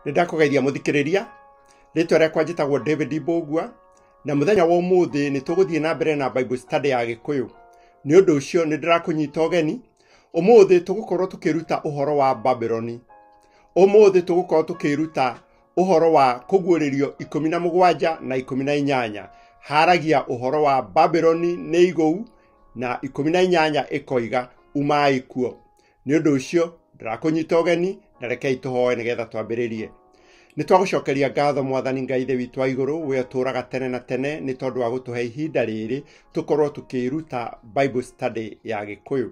Nĩndakũgeithia mũthikĩrĩria, rĩtwa rĩakwa njĩtagwo David Mbũgua, na mũthenya wa ũmũthĩ nĩ tũgũthiĩ na mbere na Bible study ya Gĩkũyũ. Nĩ ũndũ ũcio nĩ ndĩrakũnyita ũgeni, ũmũthĩ tũgũkorwo tũkĩruta ũhoro wa Babyloni. Ũmũthĩ tũgũkorwo tũkĩruta ũhoro wa kũguũrĩrio 17 na 18. Haragia ũhoro wa Babyloni nĩ igũu na 18 ĩkoiga umai kuo. Nĩ ũndũ ũcio ndĩrakũnyita ũgeni na rekei tũhoe nĩgetha twambĩrĩrie. Nĩ twagũcokeria ngatho Mwathani Ngai Ithe witũ wa igũrũ, we ũtũũraga tene na tene, nĩ tondũ wa gũtũhe ihinda rĩrĩ tũkorwo tũkĩruta Bible study ya Gĩkũyũ.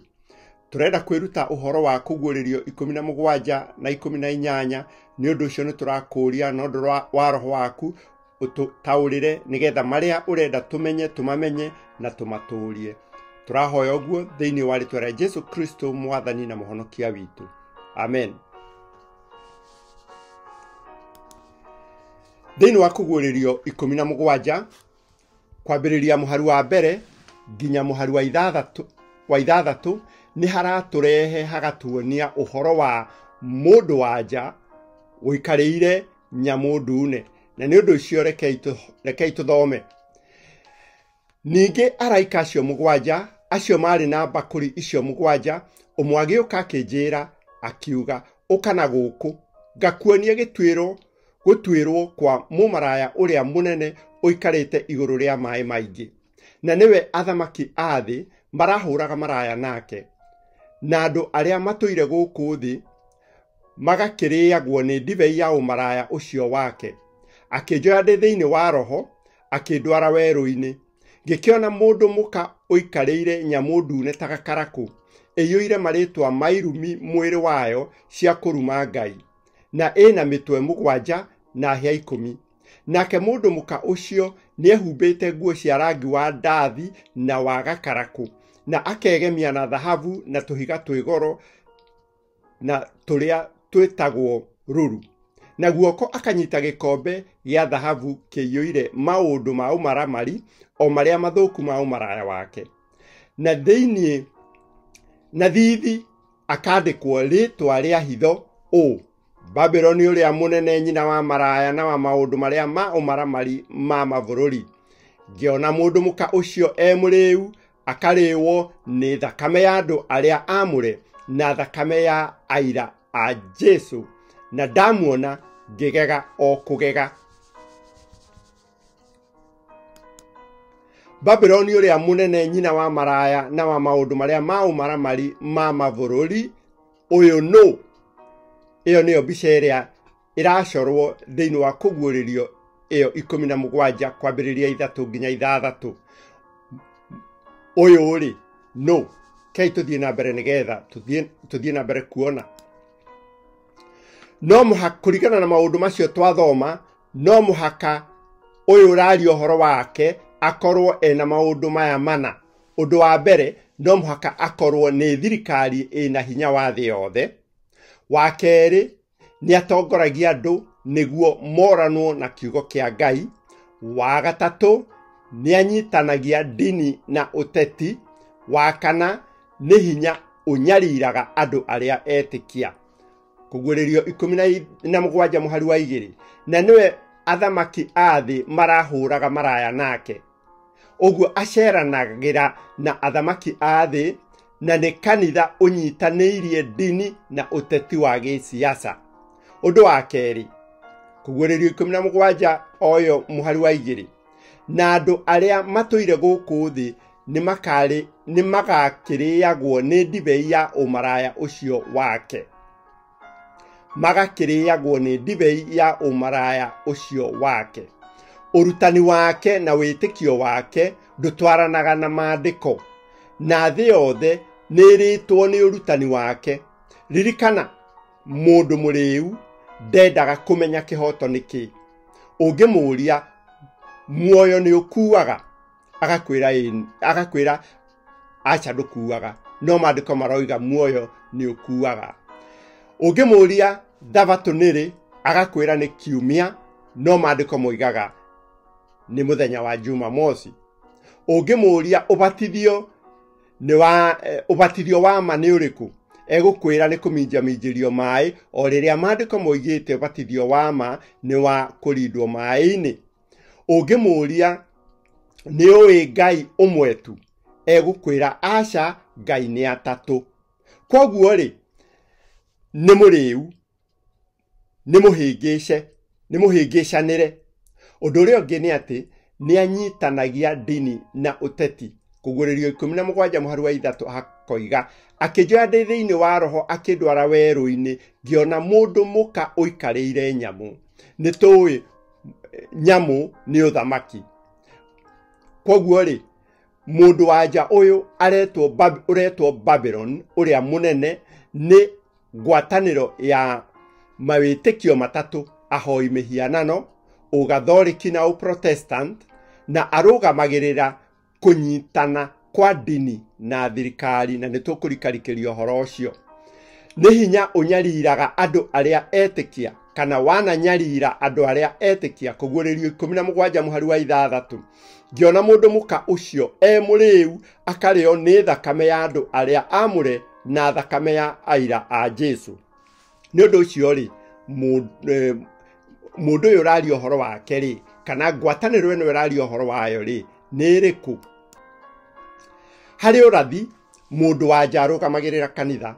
Tũrenda kwĩruta ũhoro wa kũguũrĩrio 17 na 18. Nĩ ũndũ ũcio nĩ tũrakũũria na ũndũ wa roho waku ũtũtaũrĩre nĩgetha marĩa ũrenda tũmenye tũmamenye na tũmatũũrie. Tũrahoya ũguo thĩinĩ wa rĩtwa rĩa Jesu Kristo Mwathani na Mũhonokia witũ. Amen. Thĩinĩ wa kũguũrĩrio 17 kwambĩrĩria mũhari wa mbere nginya mũhari wa ithathatũ nĩ haratũrehe hagatuonia ũhoro wa mũndũ wa nja ũikarĩire nyamũ ndune. Na nĩ ũndũ ũcio rekei tũthome. Ningĩ araika acio mũgwanja acio marĩ na mbakũri icio mũgwanja, ũmwe agĩũka akĩnjĩra akiuga, ũka na gũkũ ngakuonie gũtuĩrwo kwa mũmaraya ũrĩa mũnene ũikarĩte igũrũ rĩa maĩ maingĩ, na nĩwe athamaki a thĩ marahũraga maraya nake, na andũ arĩa matũire gũkũ thĩ magakĩrĩagwo nĩ ndibei ya ũmaraya ũcio wake. Akĩnjoya ndĩ thĩinĩ wa roho akĩndwara werũ-inĩ, ngĩkĩona mũndũ mũka ũikarĩire nyamũ ndune ta gakarakũ, ĩiyũire marĩtwa ma irumi mwĩrĩ wayo cia kũruma Ngai, na ĩna mĩtwe mũgwanja na hĩa 10. Nake mũndũ mũka ũcio nĩehumbĩte nguo cia rangi wa ndathi na wa gakarakũ, na akegemia na thahabu na tũhiga twĩ goro na tũrĩa twĩtagwo ruru, na guoko akanyita gĩkombe gĩa thahabu kĩiyũire maũndũ ma ũmaramari o marĩa mathũku ma ũmaraya wake. Na thĩinĩ na thithi akandĩkwo rĩtwa rĩa hitho ũũ: Babyloni ũrĩa mũnene, nyina wa maraya na wa maũndũ marĩa ma ũmaramari ma mabũrũri. Ngĩona mũndũ mũka ũcio e mũrĩu, akarĩwo nĩ thakame ya andũ arĩa aamũre na thakame ya aira a Jesu, na ndamuona ngĩgega o kũgega. Babyloni ũrĩa mũnene, nyina wa maraya na wa maũndũ marĩa ma ũmaramari ma mabũrũri, ũyũ nũ? Ĩyo nĩyo mbica ĩrĩa ĩracorwo thĩinĩ wa kũguũrĩrio ĩyo 17 kwambĩrĩria 3 nginya 6. Ũyũ rĩ nũ? Kei tũthiĩ na mbere nĩgetha tũthiĩ na mbere kuona. No mũhaka kũringana na maũndũ macio twathoma, no mũhaka ũyũ ũraria ũhoro wake akorwo ena maũndũ maya mana. Ũndũ wa mbere, no mũhaka akorwo nĩ thirikari ĩna hinya wa thĩ yothe. Wa kerĩ, nĩ atongoragia andũ nĩguo moranwo na kiugo kĩa Ngai. Wa gatatũ, nĩ anyitanagia ndini na ũteti. Wa kana, nĩ hinya ũnyariraga andũ arĩa etĩkia. Kũguũrĩrio 17 mũhari wa 2, na nĩwe athamaki a thĩ marahũraga maraya nake. Ũguo aceranagĩra na athamaki a thĩ, na nĩ kanitha ũnyitanĩirie ndini na ũteti wa gĩsiasa. Ũndũ wa kerĩ, kũguũrĩrio 17 oyo mũhari wa 2, na andũ arĩa matũire gũkũ thĩ nĩ magakĩrĩagwo nĩ ndibei ya ũmaraya ũcio wake. Magakĩrĩagwo nĩ ndibei ya ũmaraya ũcio wake. Ũrutani wake na wĩtĩkio wake ndũtwaranaga na maandĩko, na thĩ yothe nĩ ĩrĩtwo nĩ ũrutani wake. Ririkana, mũndũ mũrĩu ndendaga kũmenya kĩhoto nĩ kĩ. Ũngĩmũũria muoyo nĩ ũkuaga, agakwĩra aca ndũkuaga, no maandĩko maroiga muoyo nĩ ũkuaga. Ũngĩmũũria thabatũ nĩ rĩ, agakwĩra nĩ kiumia, no maandĩko moigaga nĩ mũthenya wa Jumamosi. Ũngĩmũũria ũbatithio wa ma nĩ ũrĩkũ, Egũkwĩra nĩ kũminjaminjĩrio maĩ o rĩrĩa maandĩko moigĩte ũbatithio wa ma nĩ wa kũrindwo maĩ-inĩ. Ũngĩmũũria nĩ ũĩ Ngai ũmwe tu, egũkwĩra aca, Ngai nĩ atatũ. Kwoguo rĩ, nĩ mũrĩu, nĩ mũhĩngĩce, nĩ mũhĩngĩcanĩre. Ũndũ ũrĩa ũngĩ nĩ atĩ nĩ anyitanagia ndini na ũteti. Kũguũrĩrio 17 mũhari wa 3 hakoiga, akĩnjoya ndĩ thĩinĩ wa roho akĩndwara werũ-inĩ, ngĩona mũndũ mũka ũikarĩire nyamũ. Nĩ tũĩ nyamũ nĩ ũthamaki. Kwoguo rĩ, mũndũ wa nja ũyũ ũretwo Babylon ũrĩa mũnene nĩ ngwatanĩro ya mawĩtĩkio matatũ, ahoi mĩhianano, ũgathoriki na ũprotestant, na arũgamagĩrĩra kũnyitana kwa ndini na thirikari, na nĩ tũkũrikarikĩria ũhoro ũcio. Nĩ hinya ũnyariraga andũ arĩa etĩkia kana wananyarira andũ arĩa etĩkia. Kũguũrĩrio 17 mũhari wa 6, ngĩona mũndũ mũka ũcio e mũrĩu akarĩo nĩ thakame ya andũ arĩa amũre na thakame ya aira a Jesu. Nĩ ũndũ ũcio rĩ, mũndũ ũyũ ũraria ũhoro wake rĩ, kana ngwatanĩro ĩno ĩraria ũhoro wayo rĩ, nĩ ĩrĩkũ? Harĩ ũrathi, mũndũ wa nja arũgamagĩrĩra kanitha.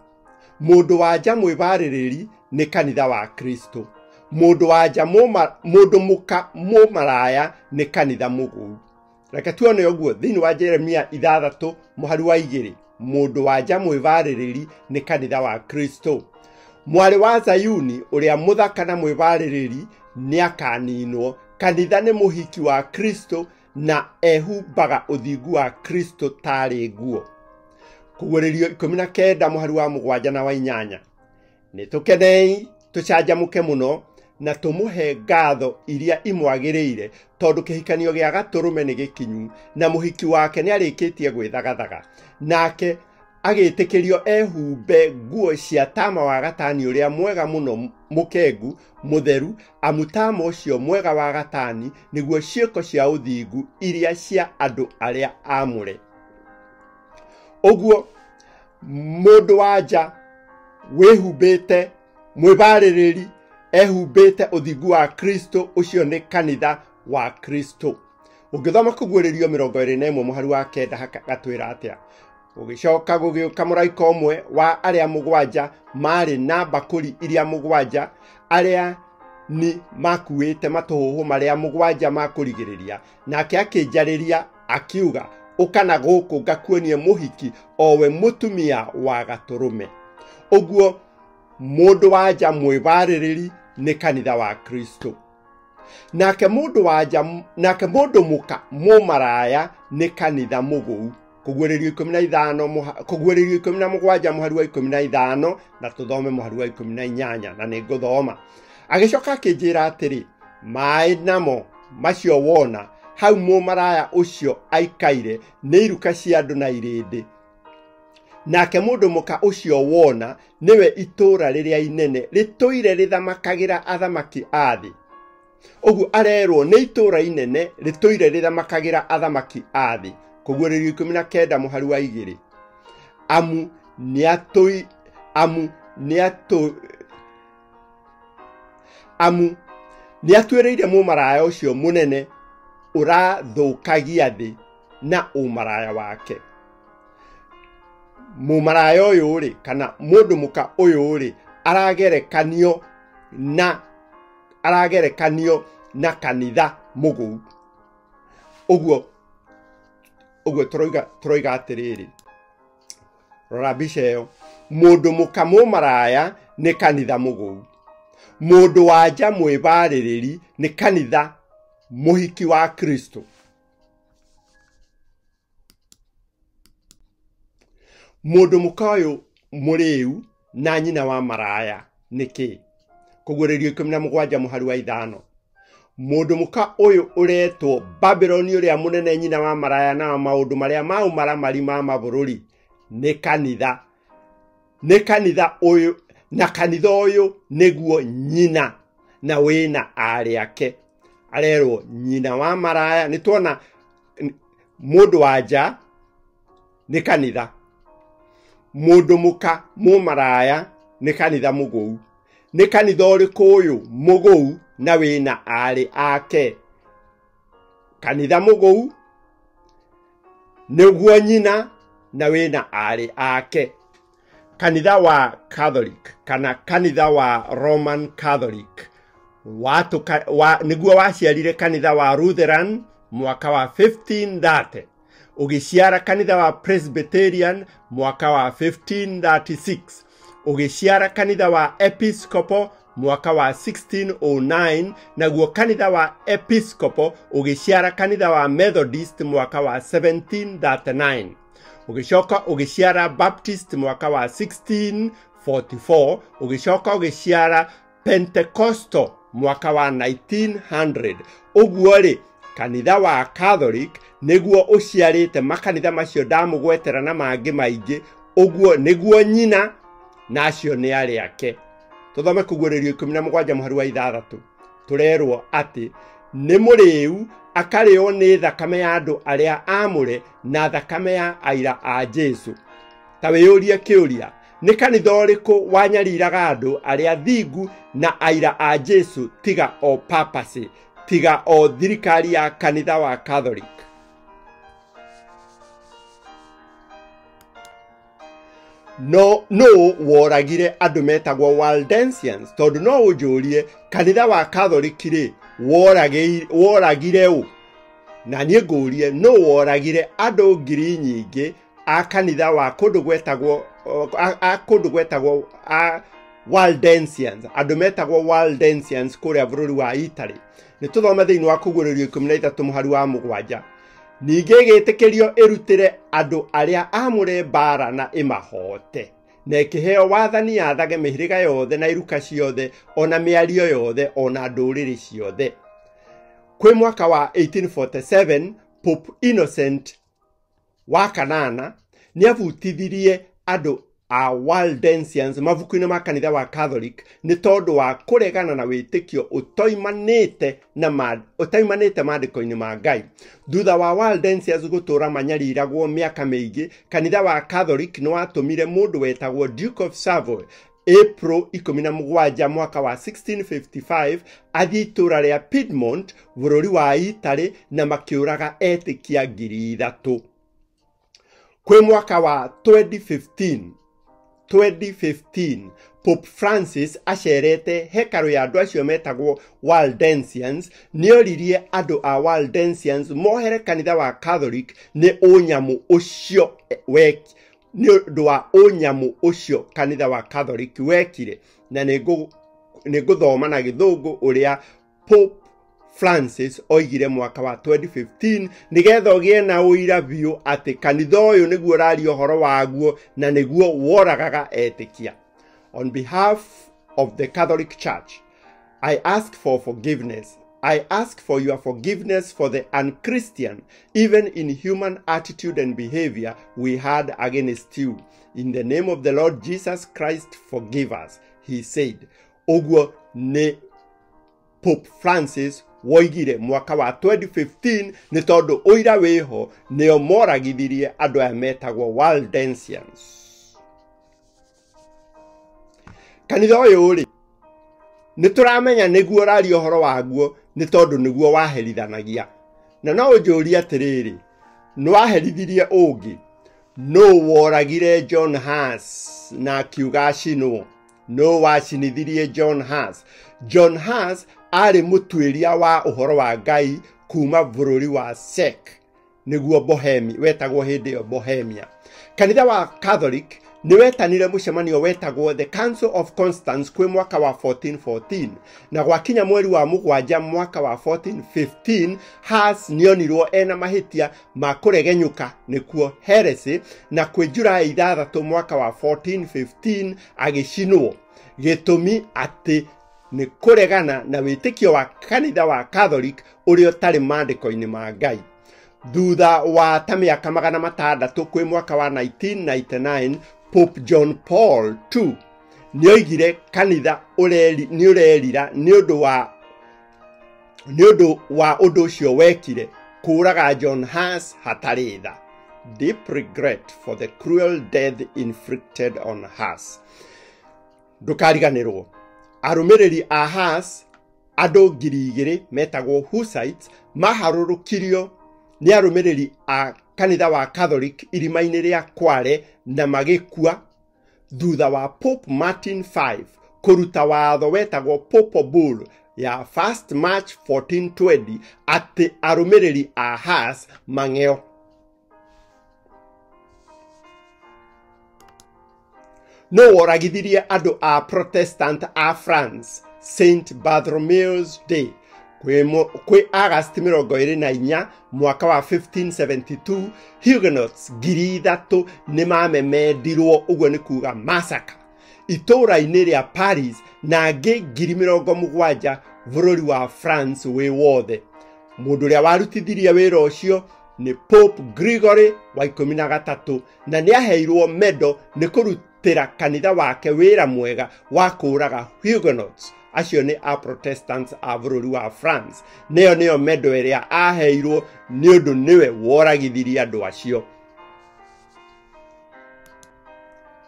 Mũndũ wa nja mwĩbarĩrĩri nĩ kanitha wa Kristo. Mũndũ wa nja mũndũ mũka mũmaraya nĩ kanitha mũgũu. Reke tuone ũguo thĩinĩ wa Jeremia 6 mũhari wa 2, mũndũ wa nja mwĩbarĩrĩri nĩ kanitha wa Kristo. Mwarĩ wa Zayuni ũrĩa mũthaka na mwĩbarĩrĩri nĩ akaninwo. Kanitha nĩ mũhiki wa Kristo na ehumbaga ũthingu wa Kristo tarĩ nguo. Kũguũrĩrio 19 mũhari wa 7 na wa 8, nĩ tũkenei tũcanjamũke mũno na tũmũhe ngatho iria imwagĩrĩire, tondũ kĩhikanio gĩa gatũrũme nĩ gĩkinyu na mũhiki wake nĩ arĩkĩtie gwĩthagathaga. Nake agĩtĩkĩrio ehumbe nguo cia tama wa gatani ũrĩa mwega mũno mũkengu mũtheru, amu tama ũcio mwega wa gatani nĩguo ciĩko cia ũthingu iria cia andũ arĩa amũre. Ũguo mũndũ wa nja wĩhumbĩte mwĩbarĩrĩri ehumbĩte ũthingu wa Kristo, ũcio nĩ kanitha wa Kristo. Ũngĩthoma Kũguũrĩrio 21 mũhari wa 9 gatwĩra atĩa? Gũgĩcoka gũgĩũka mũraika ũmwe wa arĩa mũgwanja marĩ na mbakũri iria mũgwanja, arĩa ni makuĩte matũhũhũ marĩa mũgwanja ma kũrigĩrĩria, nake akĩnjarĩria akiuga, ũka na gũkũ ngakuonie mũhiki o we mũtumia wa gatũrũme. Ũguo mũndũ wa nja mwĩbarĩrĩri nĩ kanitha wa Kristo. Nake mũndũ wa nja, nake mũndũ mũka mũmaraya nĩ kanitha mũgũu. Kũguũrĩrio 15, kũguũrĩrio 17 mũhari wa 15, na tũthome mũhari wa 18, na nĩ ngũthoma. Agĩcoka akĩnjĩra atĩrĩ, maĩ namo macio wona hau mũmaraya ũcio aikaire nĩ iruka cia andũ na irĩndĩ. Nake mũndũ mũka ũcio wona nĩwe itũũra rĩrĩa inene rĩtũire rĩthamakagĩra athamaki a thĩ. Ũguo arerwo nĩ itũũra inene rĩtũire rĩthamakagĩra athamaki a thĩ. Kũguũrĩrio 19 mũhari wa 2, amu nĩatuĩrĩire mũmaraya ũcio mũnene ũrathũkagia thĩ na ũmaraya wake. Mũmaraya ũyũ rĩ, kana mũndũ mũka ũyũ rĩ, aragerekanio na kanitha mũgũu. Ũguo tũroiga atĩrĩrĩ, rora mbica ĩyo, mũndũ mũka mũmaraya nĩ kanitha mũgũu, mũndũ wa nja mwĩbarĩrĩri nĩ kanitha mũhiki wa Kristo. Mũndũ mũka ũyũ mũrĩu na nyina wa maraya nĩ kĩ? Kũguũrĩrio 17 mũhari wa 5, mũndũ mũka ũyũ ũretwo Babyloni ũrĩa mũnene, nyina wa maraya na maũndũ marĩa ma ũmaramari ma mabũrũri nĩ kanitha. Nĩ kanitha ũyũ, na kanitha ũyũ nĩguo nyina na wĩna arĩ ake. Arerwo nyina wa maraya. Nĩ tuona mũndũ wa nja nĩ kanitha, Mũndũ mũka mũmaraya nĩ kanitha mũgũu. Nĩ kanitha ũrĩkũ ũyũ mũgũu na wĩna aarĩ ake? Kanitha mũgũu nĩguo nyina na wĩna aarĩ ake. Kanitha wa Catholic kana kanitha wa Roman Catholic nĩguo waciarire kanitha wa Lutheran mwaka wa 1530, ũgĩciara kanitha wa Presbyterian mwaka wa 1536, ũgĩciara kanitha wa Episcopal mwaka wa 1609, naguo kanitha wa Episcopal ũgĩciara kanitha wa Methodist mwaka wa 1739, ũgĩcoka ũgĩciara Baptist mwaka wa 1644, ũgĩcoka ũgĩciara Pentecostal mwaka wa 1900. Ũguo rĩ, kanitha wa Catholic nĩguo ũciarĩte makanitha macio ndamũgwetera na mangĩ maingĩ. Ũguo nĩguo nyina na acio nĩ arĩ ake. Tũthome Kũguũrĩrio 17 mũhari wa 6. Tũrerwo atĩ nĩ mũrĩu akarĩo nĩ thakame ya andũ arĩa aamũre na thakame ya aira a Jesu. Ta wĩyũrie kĩũria, nĩ kanitha ũrĩkũ wanyariraga andũ arĩa thingu na aira a Jesu tiga o papacy, tiga o thirikari ya kanitha wa Catholic? No woragire andũ metagwo Waldensians? Tondũ no ũnjũrie kanitha wa Catholic rĩ woragire ũ? Na niĩ ngũrie no woragire andũ ngiri nyingĩ a kanitha wa kũndũ gwetagwo a Waldensians, andũ metagwo Waldensians kũrĩa bũrũri wa Italy. Nĩ tũthome thĩinĩ wa Kũguũrĩrio 13 mũhari wa 7. Ningĩ ĩgĩtĩkĩrio ĩrutĩre andũ arĩa aamũre mbaara na ĩmahote, na ĩkĩheo wathani yathage mĩhĩrĩga yothe na iruka ciothe ona mĩario yothe ona ndũrĩrĩ ciothe. Kwĩ mwaka wa 1847 Pope Innocent wa kanana nĩabutithirie andũ a Waldensians mabuku-inĩ ma kanitha wa Catholic nĩ tondũ wa kũregana na wĩtĩkio ũtoimanĩte maandĩko-inĩ ma Ngai. Thutha wa Waldensians gũtũũra manyariragwo mĩaka mĩingĩ, kanitha wa Catholic nĩ watũmire mũndũ wetagwo Duke of Savoy April 17 mwaka wa 1655 athiĩ itũũra rĩa Piedmont bũrũri wa Italy na makĩũraga etĩkia 3,000. Kwĩ mwaka wa 2015 Pope Francis acerete hekarũ ya andũ acio metagwo Waldensians nĩoririe andũ a Waldensians mohere kanitha wa Catholic nĩ ũnyamũ ũcio nĩ ũndũ wa ũnyamũ ũcio kanitha wa Catholic wekire. Na nĩ ngũthoma na gĩthũngũ ũrĩa Pope Francis oigire mwaka wa 2015 nĩgetha ũgĩe na ũira biũ atĩ kanitha ũyũ nĩguo ũraria ũhoro waguo na nĩguo woragaga etĩkia. On behalf of the Catholic Church, I ask for forgiveness. I ask for your forgiveness for the unchristian, even inhuman attitude and behavior we had against you. In the name of the Lord Jesus Christ, forgive us, he said. Ũguo nĩ Pope Francis woigire mwaka wa 2015 nĩ tondũ ũira wĩho nĩo moragithirie andũ aya metagwo Waldensians. Kanitha ũyũ rĩ, nĩ tũramenya nĩguo ũraria ũhoro waguo nĩ tondũ nĩguo waherithanagia. Na no ũnjũrie atĩrĩrĩ, nĩ waherithirie ũngĩ? Nũ woragire John Huss na akiuga acinwo? Nũ wacinithirie John Huss? John Huss arĩ mũtuĩria wa ũhoro wa Ngai kuma bũrũri wa Czech, nĩguo Bohemia, wetagwo hĩndĩ ĩyo Bohemia. Kanitha wa Catholic nĩ wetanire mũcemanio wetagwo The Council of Constance kwĩ mwaka wa 1414, na gwakinya mweri wa 7 mwaka wa 1415 Huss nĩonirwo ena mahĩtia ma kũregenyũka nĩkuo heresy, na kwĩ July 6 mwaka wa 1415 agĩcinwo. Gĩtũmi atĩ nĩ kũregana na wĩtĩkio wa kanitha wa Catholic ũrĩa ũtarĩ maandĩko-inĩ ma Ngai. Thutha wa ta mĩaka 600 kwĩ mwaka wa 1999 Pope John Paul II nĩoigire kanitha nĩ ũrerira nĩ ũndũ wa ũndũ ũcio wekire kũũraga John Huss hatarĩ tha. deep regret for the cruel death inflicted on Huss. Ndũkariganĩrwo, arũmĩrĩri a Huss andũ 2,000 metagwo Hussites maharũrũkirio nĩ arũmĩrĩri a kanitha wa Catholic irima-inĩ rĩa Kware na magĩkua thutha wa Pope Martin V kũruta watho wetagwo Papal Bull ya 1 March 1420 atĩ arũmĩrĩri a Huss mang'eo. No woragithirie andũ a Protestant a France St. Bartholomew's Day kwĩ August 24 mwaka wa 1572 Huguenots 3,000 nĩ mamemendirwo, ũguo nĩ kuga massacre itũũra-inĩ rĩa Paris na angĩ 70,000 bũrũri wa France wĩ wothe. Mũndũ ũrĩa warutithirie wĩra ũcio nĩ Pope Gregory wa 13 na nĩ aheirwo medal nĩ kũrutĩra kanitha wake wĩra mwega wa kũũraga Huguenots acio nĩ a Protestants a bũrũri wa France. Nĩyo nĩyo medal ĩrĩa aheirwo nĩ ũndũ nĩwe woragithirie andũ acio.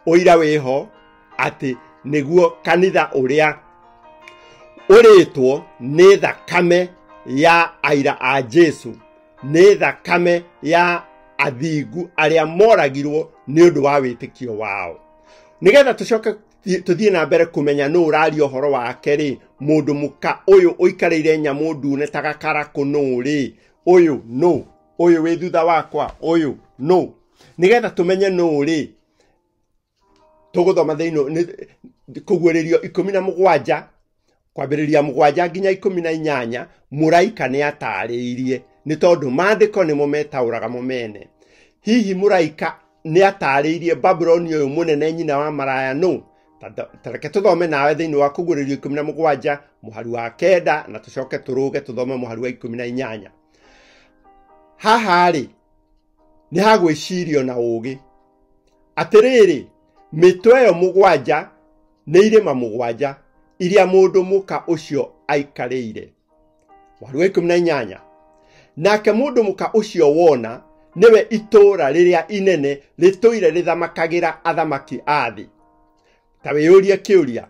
Ũira wĩho atĩ nĩguo kanitha ũrĩa ũrĩtwo nĩ thakame ya aira a Jesu, nĩ thakame ya athingu arĩa moragirwo nĩ ũndũ wa wĩtĩkio wao. Nĩgetha tũcoke tũthiĩ na mbere kũmenya nũ ũraria ũhoro wake rĩ, mũndũ mũka ũyũ ũikarĩire nyamũ ndune ta gakarakũ nũ rĩ, ũyũ nũ, ũyũ wĩ thutha wakwa, ũyũ nũ. Nĩgetha tũmenye nũ rĩ, tũgũthoma thĩinĩ kũguũrĩrio 17 kwambĩrĩria 7 nginya 18. Mũraika nĩ atarĩirie, nĩ tondũ maandĩko nĩmo metaũraga mo mene. Hihi mũraika nĩ atarĩirie Babuloni ũyũ mũnene nyina wa maraya nũ? Ta reke tũthome nawe thĩinĩ wa kũguũrĩrio 17 mũhari wa 9 na tũcoke tũrũge tũthome mũhari wa 18. Haha rĩ nĩ hagwĩcirio na ũũgĩ. Atĩrĩrĩ, mĩtwe ĩyo 7 nĩ irĩma 7 iria mũndũ mũka ũcio aikarĩire. Mũhari wa 18. Nake mũndũ mũka ũcio wona nĩwe itũũra rĩrĩa inene rĩtũire rĩthamakagĩra athamaki a thĩ. Ta wĩyũrie kĩũria,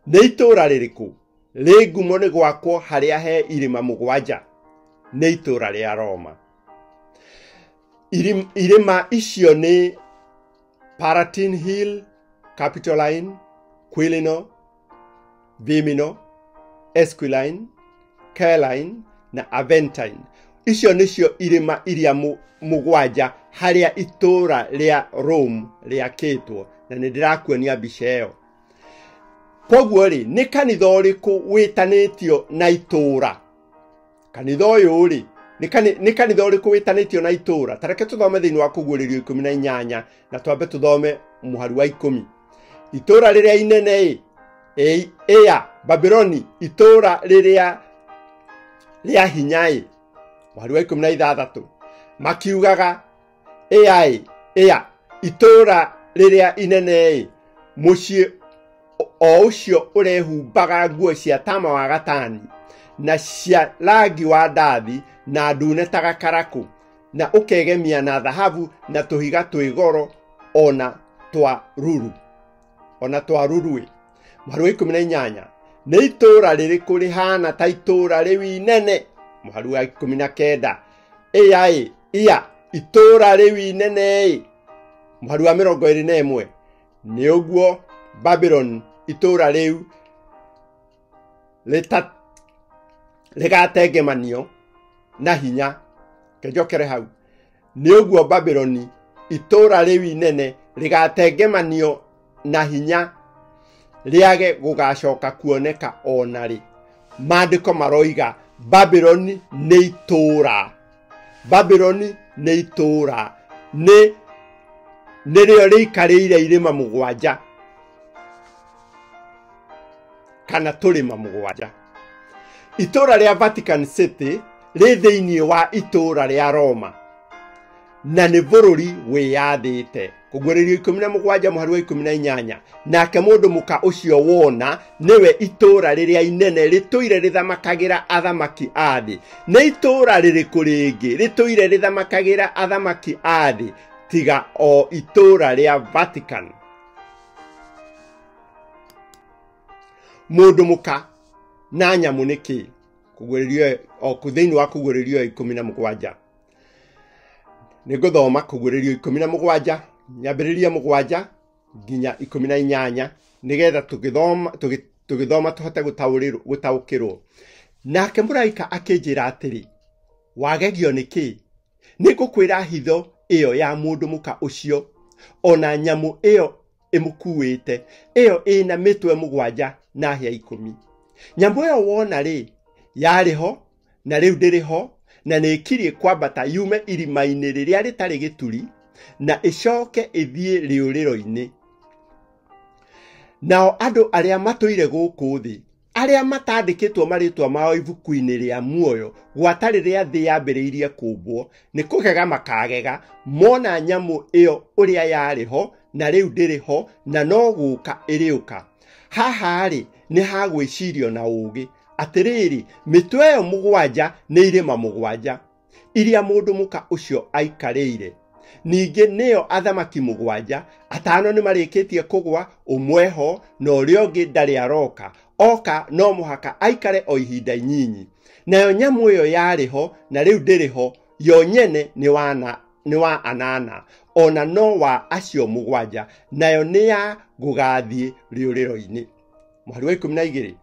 nĩ itũũra rĩrĩkũ rĩ ngumo nĩ gwakwo harĩa he irĩma 7? Nĩ itũũra rĩa Roma. Irĩma icio nĩ Palatine Hill, Capitoline, Quilino, Vimino, Esquiline, Caroline na Aventine. Icio nĩcio irĩma iria 7 harĩa itũũra rĩa Rome rĩakĩtwo, na nĩ ndĩrakuonia mbica ĩyo. Koguo rĩ, nĩ kanitha ũrĩkũ wĩtanĩtio na itũũra? Kanitha ũyũ rĩ, nĩ kanitha ũrĩkũ wĩtanĩtio na itũũra? Ta reke tũthome thĩinĩ wa kũguũrĩrio 18 na twambe tũthome mũhari wa 10. Itũũra rĩrĩa inene ĩ, ĩa Babuloni, itũũra rĩrĩa rĩa hinya ĩ. Mũhari wa 16 makiugaga ĩa ĩa itũũra rĩrĩa inene ĩ, mũciĩ o ũcio ũrehumbaga nguo cia tama wa gatani na cia rangi wa ndathi na ndune ta gakarakũ, na ũkegemia na thahabu na tũhiga twĩ goro ona twa ruru, ona twa ruru. Mũhari wa 18 nĩ itũũra rĩrĩkũ rĩhana ta itũũra rĩu inene? Mũhari wa 19 ĩa ĩa itũũra rĩu inene ĩ. Mũhari wa 21 nĩ ũguo Babylon itũũra rĩu rĩgatengemanio na hinya. Kenjokere hau. Nĩ ũguo Babyloni itũũra rĩu inene rĩgatengemanio na hinya, rĩage gũgacoka kuoneka ona rĩ. Maandĩko maroiga Babyloni nĩ itũũra. Babyloni nĩ itũũra, nĩ nĩrĩo rĩikarĩire irĩma 7 kana tũrĩma 7. Itũũra rĩa Vatican City rĩ thĩinĩ wa itũũra rĩa Roma na nĩ bũrũri wĩyathĩte. Kũguũrĩrio 17 mũhari wa 18. Nake mũndũ mũka ũcio wona nĩwe itũũra rĩrĩa inene rĩtũire rĩthamakagĩra athamaki a thĩ. Nĩ itũũra rĩrĩkũ rĩngĩ rĩtũire rĩthamakagĩra athamaki a thĩ tiga o itũũra rĩa Vatican? Mũndũ mũka na nyamũ nĩ kĩĩ? Kũguũrĩrio o thĩinĩ wa kũguũrĩrio 17. Nĩngũthoma kũguũrĩrio 17 nyambĩrĩria 7 nginya 18 nĩgetha tũgĩthoma tũhote gũtaũkĩrwo. Nake mũraika akĩnjĩra atĩrĩ, wagegio nĩ kĩĩ? Nĩngũkwĩra hitho ĩyo ya mũndũ mũka ũcio ona nyamũ ĩyo ĩmũkuĩte, ĩyo ĩna mĩtwe 7 na hĩa 10. Nyamũ ĩyo wona rĩ, yarĩ ho na rĩu ndĩrĩ ho, na nĩĩkirie kwambata yume irima-inĩ rĩrĩa rĩtarĩ gĩturi na ĩcoke ĩthiĩ rĩũrĩro-inĩ. Nao andũ arĩa matũire gũkũ thĩ, arĩa matandĩkĩtwo marĩtwa mao ibuku-inĩ rĩa muoyo gwata rĩrĩa thĩ yambĩrĩirie kũmbwo, nĩ kũgega makagega mona nyamũ ĩyo ũrĩa yarĩ ho na rĩu ndĩrĩ ho na no gũka ĩrĩũka. Haha-rĩ nĩ ha gwĩcirio na ũũgĩ. Atĩrĩrĩ, mĩtwe ĩyo 7 nĩ irĩma 7 iria mũndũ mũka ũcio aikarĩire. Ningĩ nĩyo athamaki 7, 5 nĩmarĩkĩtie kũgwa, ũmwe ho na ũrĩa ũngĩ ndarĩ aroka. Oka no mũhaka aikare o ihinda inyinyi. Nayo nyamũ ĩyo yarĩ ho na rĩu ndĩrĩ ho, yo nyene nĩ wa anana, ona no wa acio 7, nayo nĩ ya gũgathiĩ rĩũrĩro-inĩ. Mũhari wa 12.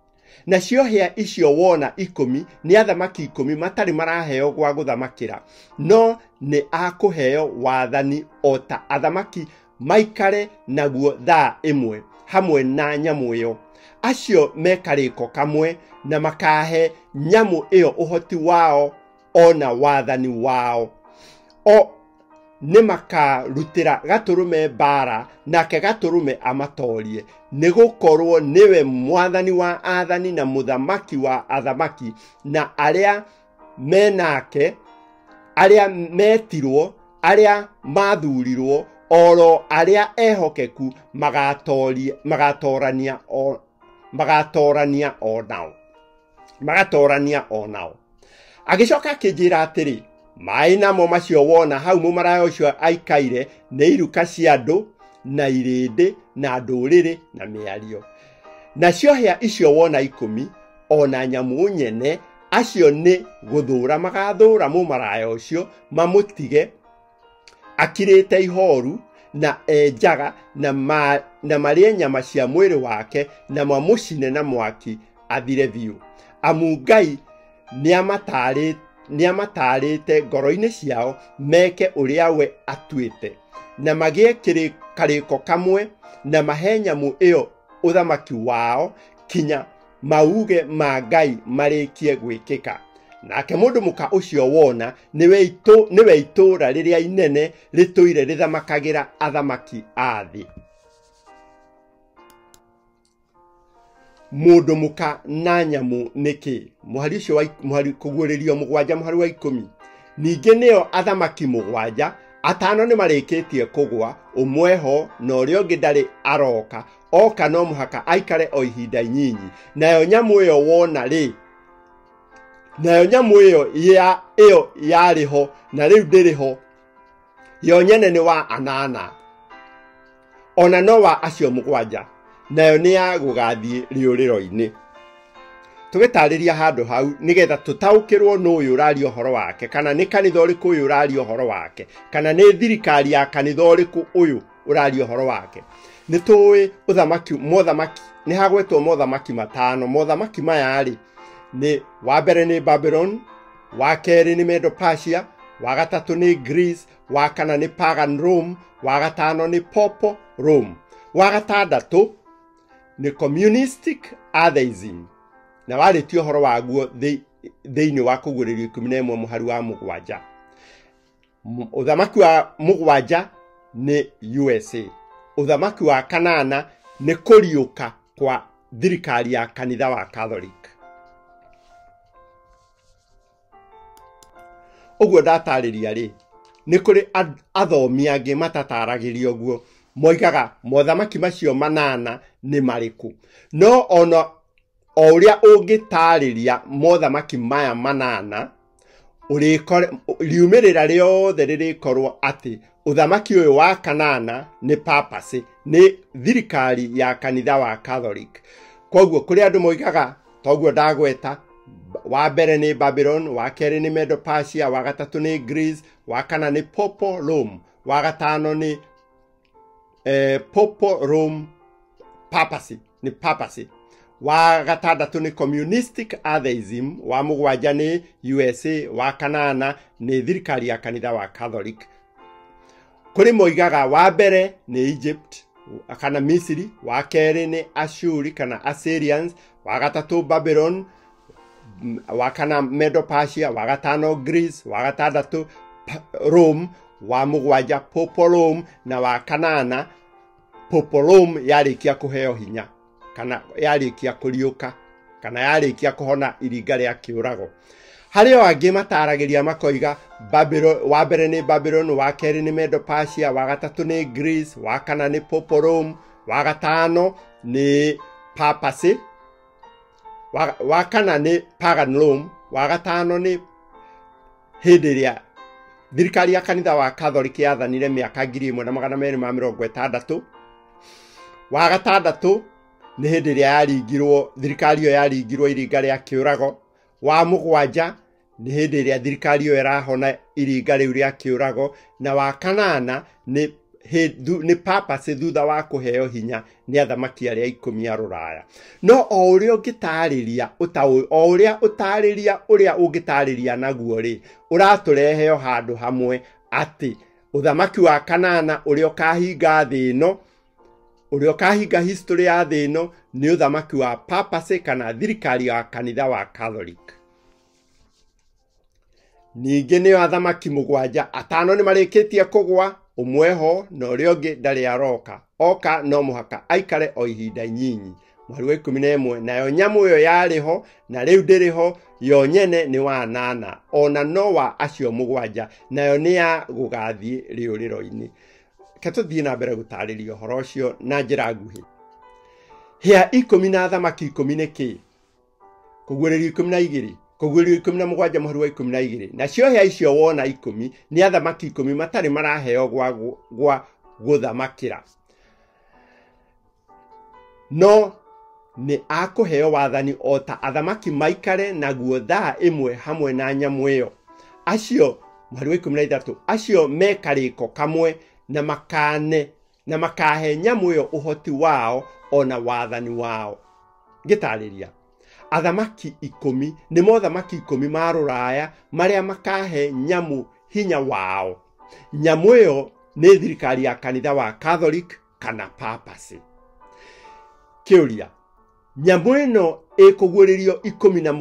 Nacio hĩa icio wona 10 nĩ athamaki 10 matarĩ maraheo gwa gũthamakĩra, no nĩ akũheo wathani o ta athamaki maikare naguo thaa ĩmwe hamwe na nyamũ ĩyo. Acio mekarĩko kamwe na makahe nyamũ ĩyo ũhoti wao ona wathani wao. O nĩ makarutĩra gatũrũme mbara, nake gatũrũme amatorie, nĩgũkorwo nĩwe mwathani wa athani na mũthamaki wa athamaki, na arĩa menake, arĩa metirwo, arĩa mathurirwo, oro arĩa ehokeku magatorania o nao. Agĩcoka akĩnjĩra atĩrĩ, maĩ namo macio wona hau mũmaraya ũcio aikaire nĩ iruka cia andũ na irĩndĩ na ndũrĩrĩ na mĩario. Nacio hĩa icio wona 10 ona nyamũ nyene, acio nĩ gũthũra magathũra mũmaraya ũcio mamũtige akirĩte ihoru na enjaga na marĩe nyama cia mwĩrĩ wake na mamũcine na mwaki athire biũ. Amu Ngai nĩamatarĩte ngoro-inĩ ciao meke ũrĩa we atuĩte, na magĩe karĩko kamwe na mahe nyamũ ĩyo ũthamaki wao kinya mauge ma Ngai marĩkie gwĩkĩka. Nake mũndũ mũka ũcio wona nĩwe itũũra rĩrĩa inene rĩtũire rĩthamakagĩra athamaki a thĩ. Mũndũ mũka na nyamũ nĩ kĩĩ? Mũhari ũcio wa mũhari kũguũrĩrio 7 mũhari wa 10. Ningĩ nĩyo athamaki 7, 5 nĩmarĩkĩtie kũgwa, ũmwe ho na ũrĩa ũngĩ ndarĩ aroka, oka no mũhaka aikare o ihinda inyinyi. Nayo nyamũ ĩyo wona rĩ, nayo nyamũ ĩyo yarĩ ho na rĩu ndĩrĩ ho, yo nyene nĩ wa anana, ona no wa acio 7, nayo nĩ ya gũgathiĩ rĩũrĩro-inĩ. Tũgĩtarĩria handũ hau nĩgetha tũtaũkĩrwo nũ ũyũ ũraria ũhoro wake, kana nĩ kanitha ũrĩkũ ũyũ ũraria ũhoro wake, kana nĩ thirikari ya kanitha ũrĩkũ ũyũ ũraria ũhoro wake. Nĩ tũĩ ũthamaki mothamaki nĩ hagwetwo mothamaki 5. Mothamaki maya rĩ, nĩ wa mbere nĩ Babylon, wa kerĩ nĩ Medo-Persia, wa gatatũ nĩ Greece, wa kana nĩ Pagan Rome, wa gatano nĩ Popo Rome, wa gatandatũ nĩ Communistic Atheism, na warĩtie ũhoro waguo thĩinĩ wa kũguũrĩrio 11 mũhari wa 7. Ũthamaki wa 7 nĩ USA. Ũthamaki wa kanana nĩ kũriũka kwa thirikari ya kanitha wa Catholic. Ũguo ndatarĩria rĩ, Nĩ kũrĩ athomi angĩ matataragĩria ũguo, moigaga mothamaki macio manana nĩ marĩkũ. No ona o ũrĩa ũngĩtarĩria mothamaki maya manana, riumĩrĩra rĩothe rĩrĩkorwo atĩ ũthamaki ũyũ wa kanana nĩ papacy, nĩ thirikari ya kanitha wa Catholic. Koguo kũrĩ andũ moigaga toguo ndagweta, wa mbere nĩ Babylon, wa kerĩ nĩ Medo-Persia, wa gatatũ nĩ Greece, wa kana nĩ Popo Rome, wa gatano nĩ Popo Rome papacy, nĩ papacy, wa gatandatũ nĩ communistic atheism, wa mũgwanja nĩ USA, wa kanana nĩ thirikari ya kanitha wa Catholic. Kũrĩ moigaga wa mbere nĩ Egypt kana Misiri, wa kerĩ nĩ Ashuri kana Assyrians, wa gatatũ Babylon, wa kana Medo-Persia, wa gatano Greece, wa gatandatũ Rome, wa mũgwanja Popo Rome, na wa kanana Popo Rome yarĩkia kũheo hinya kana yarĩkia kũriũka kana yarĩkia kũhona iringa rĩa kĩũrago. Harĩ o angĩ mataragĩria makoiga Babylon, wa mbere nĩ Babylon, wa kerĩ nĩ Medo-Persia, wa gatatũ nĩ Greece, wa kana nĩ Popo Rome, wa gatano nĩ papacy, wa kana nĩ Pagan Rome, wa gatano nĩ hĩndĩ ĩrĩa thirikari ya kanitha wa Catholic yathanire mĩaka 1260. Wa gatandatũ nĩ hĩndĩ ĩrĩa yaringirwo thirikari ĩyo yaringirwo iringa rĩa kĩũrago. Wa mũgwanja nĩ hĩndĩ ĩrĩa thirikari ĩyo ĩrahona iringa rĩu rĩa kĩũrago, na wa kanana nĩ papacy thutha wa kũheo hinya nĩ athamaki arĩa ikũmi a rũraya. No o ũrĩa ũngĩtarĩria o ũrĩa ũtarĩria ũrĩa ũngĩtarĩria naguo rĩ, ũratũrehe o handũ hamwe atĩ ũthamaki wa kanana ũrĩa ũkahinga thĩ ĩno, ũrĩa ũkahinga history ya thĩ ĩno nĩ ũthamaki wa papacy kana thirikari ya kanitha wa Catholic. Ningĩ nĩo athamaki mũgwanja, atano nĩ marĩkĩtie kũgwa, ũmwe ho na ũrĩa ũngĩ ndarĩ aroka, oka no mũhaka aikare o ihinda inyinyi. Mweri wa 11, nayo nyamũ ĩyo yarĩ ho na rĩu ndĩrĩ ho, yo nyene nĩ wa nana, ona no wa acio mũgwanja, nayo nĩ ya gũgathiĩ rĩũrĩro-inĩ. Reke tũthiĩ na mbere gũtarĩria ũhoro ũcio na njĩra nguhĩ. Hĩa ikũmi na athamaki ikũmi nĩ kĩĩ? Kũguũrĩrio 12, kũguũrĩrio 17 mũhari wa 12. Nacio hĩa icio wona ikũmi nĩ athamaki ikũmi matarĩ maraheo gwa gũthamakĩra, no nĩ akũheo wathani o ta athamaki maikare naguo thaa ĩmwe hamwe na nyamũ ĩyo. Acio mũhari wa 13, acio me karĩko kamwe na makane na makahe nyamũ ĩyo ũhoti wao ona wathani wao. Ngĩtarĩria, athamaki ikũmi nĩ mothamaki ikũmi ma rũraya marĩa makahe nyamũ hinya wao. Nyamũ ĩyo nĩ thirikari ya kanitha wa Catholic kana papacy. Kĩũria, nyamũ ĩno ĩkũguũrĩrio 17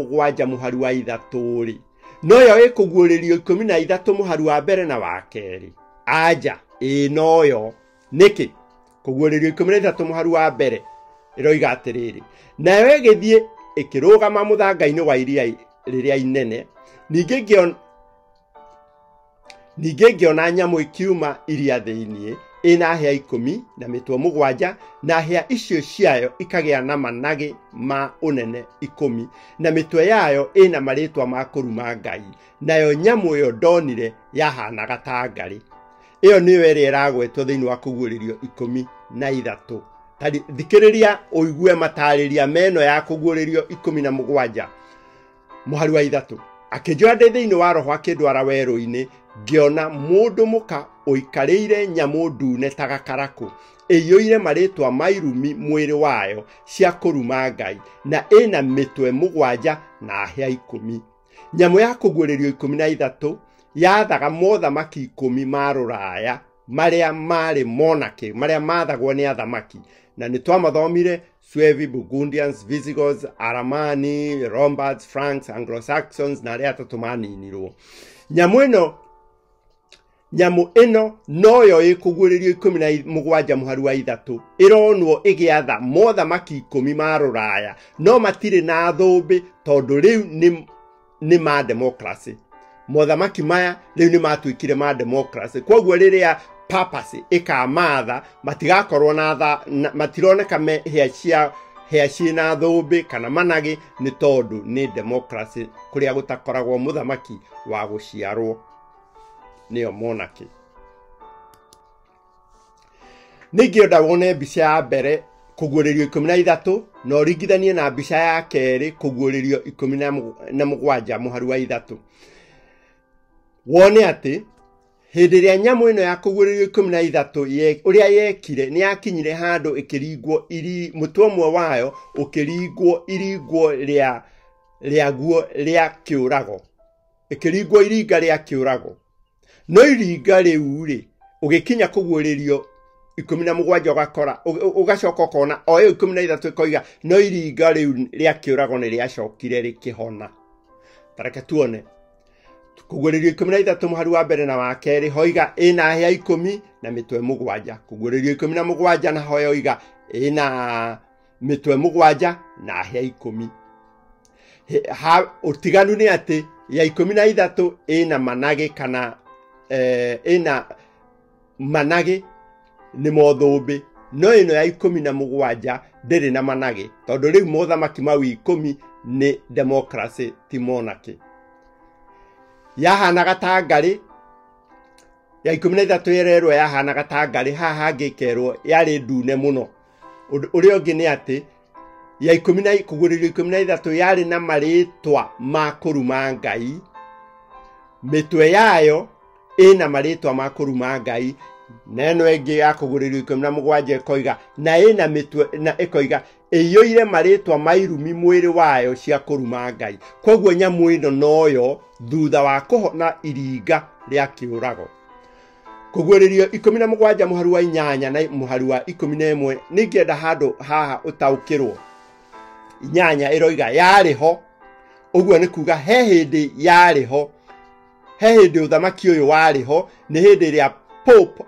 mũhari wa 3 rĩ, noyo ĩkũguũrĩrio 13 mũhari wa mbere na wa kerĩ? Anja, ĩĩ noyo. Nĩkĩ? Kũguũrĩrio 13 mũhari wa mbere ĩroiga atĩrĩrĩ, nayo ĩgĩthiĩ ĩkĩrũgama mũthanga-inĩ wa iria rĩrĩa inene, ningĩ ngĩona nyamũ ĩkiuma iria thĩinĩ ĩna hĩa 10 na mĩtwe 7, na hĩa icio ciayo ikagĩa na managĩ ma ũnene 10, na mĩtwe yayo ĩna marĩtwa ma kũruma Ngai, nayo nyamũ ĩyo ndonire yahanaga ta ngarĩ. Ĩyo nĩyo ĩrĩa ĩragwetwo thĩinĩ wa kũguũrĩrio 13. Thikĩrĩria ũigue matarĩria meno ya kũguũrĩrio 17 mũhari wa 3. Akĩnjoya ndĩ thĩinĩ wa roho akĩndwara werũ-inĩ, ngĩona mũndũ mũka ũikarĩire nyamũ ndune ta gakarakũ, ĩiyũire marĩtwa ma irumi mwĩrĩ wayo cia kũruma Ngai, na ĩna mĩtwe 7 na hĩa 10. Nyamũ ya kũguũrĩrio 13 yathaga mothamaki 10 ma rũraya marĩa marĩ monarchy, marĩa mathagwo nĩ athamaki, na nĩ twamathomire Suevi, Burgundians, Visigoths, Aramani, Lombards, Franks, Anglo-Saxons na arĩa atatũ maninirwo. Nyamũ ĩno noyo ĩkũguũrĩrio 17 mũhari wa 3 ĩronwo ĩgĩatha mothamaki 10 ma rũraya, no matirĩ na thũmbĩ tondũ rĩu nĩ ma democracy. Mothamaki maya rĩu nĩ matuĩkire ma democracy. Kwoguo rĩrĩa papacy ĩkamatha matigakorwo na tha, matironeka me hĩa cia hĩa ciĩna thũmbĩ kana managĩ, nĩ tondũ nĩ democracy kũrĩa gũtakoragwo mũthamaki wa gũciarwo, nĩyo monarchy. Ningĩenda wone mbica ya mbere kũguũrĩrio 13 na ũringithanie na mbica ya kerĩ kũguũrĩrio 17 mũhari wa 3. Wone atĩ hĩndĩ ĩrĩa nyamũ ĩno ya kũguũrĩrio 13 ũrĩa yekire nĩ yakinyire handũ ĩkĩringwo mũtwe ũmwe wayo ũkĩringwo iringwo rĩaguo rĩa kĩũrago, ĩkĩringwo iringa rĩa kĩũrago. No iringa rĩu rĩ ũgĩkinya kũguũrĩrio 17 ũgakora ũgacoka ũkona o ĩyo 13 ĩkoiga no iringa rĩu rĩa kĩũrago nĩ rĩacokire rĩkĩhona. Ta reke tuone kũguũrĩrio 13 mũhari wa mbere na wa kerĩ hoiga ĩna hĩa 10 na mĩtwe 7. Kũguũrĩrio 17 na hoiga ĩna mĩtwe 7 na hĩa 10. Ũtiganu nĩ atĩ ya 13 ĩna managĩ kana ĩna managĩ nĩ mothũmbĩ, no ĩno ya 17 ndĩrĩ na managĩ tondũ rĩu mothamaki mau 10 nĩ democracy ti monarchy. Yahanaga ta ngarĩ ya 13 yererwo yahanaga ta ngarĩ, haha hangĩ ĩkerwo yarĩ ndune mũno. Ũrĩa ũngĩ nĩ atĩ ya kũguũrĩrio 13 yarĩ na marĩtwa ma kũruma Ngai, mĩtwe yayo ĩna marĩtwa ma kũruma Ngai, na ĩno ĩngĩ ya kũguũrĩrio 17 ĩkoiga na ĩna mĩtwe na ĩkoiga ĩiyũire marĩtwa ma irumi mwĩrĩ wayo cia kũruma Ngai. Kwoguo nyamũ ĩno noyo thutha wa kũhona iringa rĩa kĩũrago. Kũguũrĩrio 17 mũhari wa 8 na mũhari wa 11 nĩngĩenda handũ haha ũtaũkĩrwo. 8 ĩroiga yarĩ ho, ũguo nĩ kuga he hĩndĩ yarĩ ho, he hĩndĩ ũthamaki ũyũ warĩ ho, nĩ hĩndĩ ĩrĩa Pope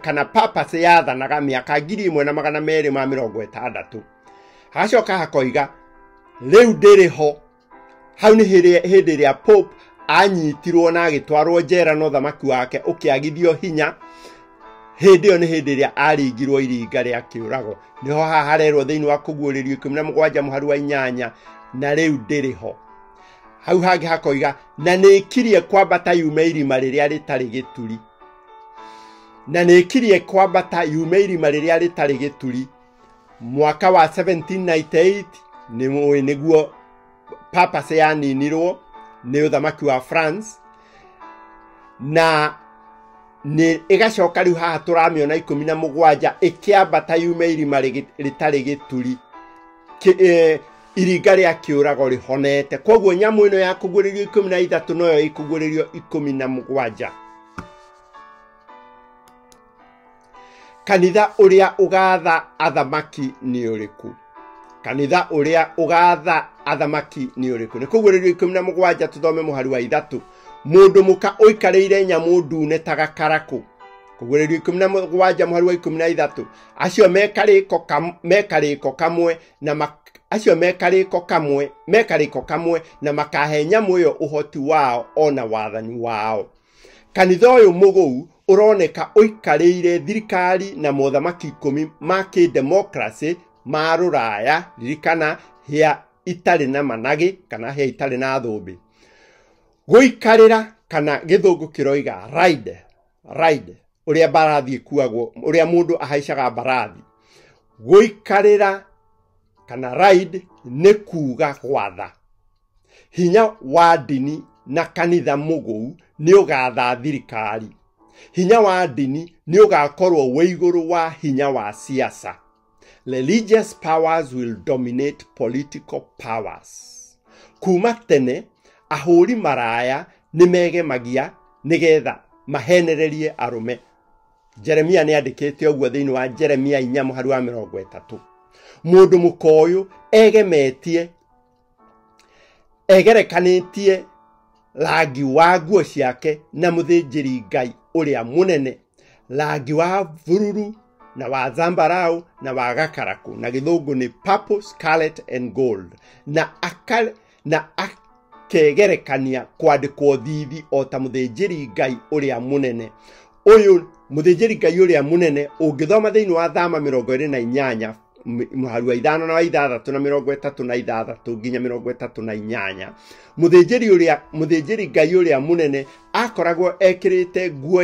kana papacy yathanaga mĩaka 1260. Hagacoka hakoiga rĩu ndĩrĩ ho. Hau nĩ hĩndĩ ĩrĩa Pope anyitirwo na agĩtwarwo njera na ũthamaki wake ũkĩagithio hinya. Hĩndĩ ĩyo nĩ hĩndĩ ĩrĩa aringirwo iringa rĩa kĩũrago. Nĩho haha harerwo thĩinĩ wa kũguũrĩrio 17 mũhari wa 8 na rĩu ndĩrĩ ho. Hau hangĩ hakoiga na nĩĩkirie kwambata yume irima rĩrĩa rĩtarĩ gĩturi, na nĩĩkirie kwambata yume irima rĩrĩa rĩtarĩ gĩturi. Mwaka wa 1798 nĩ nĩguo papacy yaninirwo nĩ ũthamaki wa France, na nĩ ĩgacoka rĩu haha tũramĩona 17 ĩkĩambata yume irima rĩtarĩ gĩturi, iringa rĩa kĩũrago rĩhonete. Kwoguo nyamũ ĩno ya kũguũrĩrio 13 noyo ĩkũguũrĩrio 17. Kanitha ũrĩa ũgatha athamaki nĩ ũrĩkũ? Kanitha ũrĩa ũgatha athamaki nĩ ũrĩkũ? Nĩ kũguũrĩrio 17 tũthome mũhari wa 3. Mũndũ mũka ũikarĩire nyamũ ndune ta gakarakũ. Kũguũrĩrio 17 mũhari wa 13. Acio mekarĩko kamwe na acio mekarĩko kamwe na makahe nyamũ ĩyo ũhoti wao ona wathani wao. Kanitha ũyũ mũgũu ũroneka ũikarĩire thirikari na mothamaki 10 ma kĩdemocracy ma rũraya, ririkana hĩa itarĩ na managĩ kana hĩa itarĩ na thũmbĩ. Gũikarĩra kana gĩthũngũ kĩroiga ride, ride ũrĩa mbarathi ĩkuagwo, ũrĩa mũndũ ahaicaga mbarathi. Gũikarĩra kana ride nĩ kuga gwatha. Hinya wa ndini na kanitha mũgũu nĩ ũgatha thirikari. Hinya wa ndini nĩ ũgakorwo wĩ igũrũ wa hinya wa siasa. Religious powers will dominate political powers. Kuma tene ahũri maraya nĩ megemagia nĩgetha mahenererie arũme. Jeremia nĩ andĩkĩte ũguo thĩinĩ wa Jeremia 4 mũhari wa 30. Mũndũ mũka ũyũ egemetie egerekanĩtie rangi wa nguo ciake na mũthĩnjĩri Ngai ũrĩa mũnene, rangi wa bururu na wa zambarau na wa gakarakũ, na gĩthũngũ nĩ purple, scarlet and gold, na Akegerekania kwandĩkwo thithi o ta mũthĩnjĩri Ngai ũrĩa mũnene. Ũyũ mũthĩnjĩri Ngai ũrĩa mũnene ũngĩthoma thĩinĩ wa Thama 28 mũhari wa 5 na wa 6 na 36 nginya 38, mũthĩnjĩri Ngai ũrĩa mũnene akoragwo ekĩrĩte nguo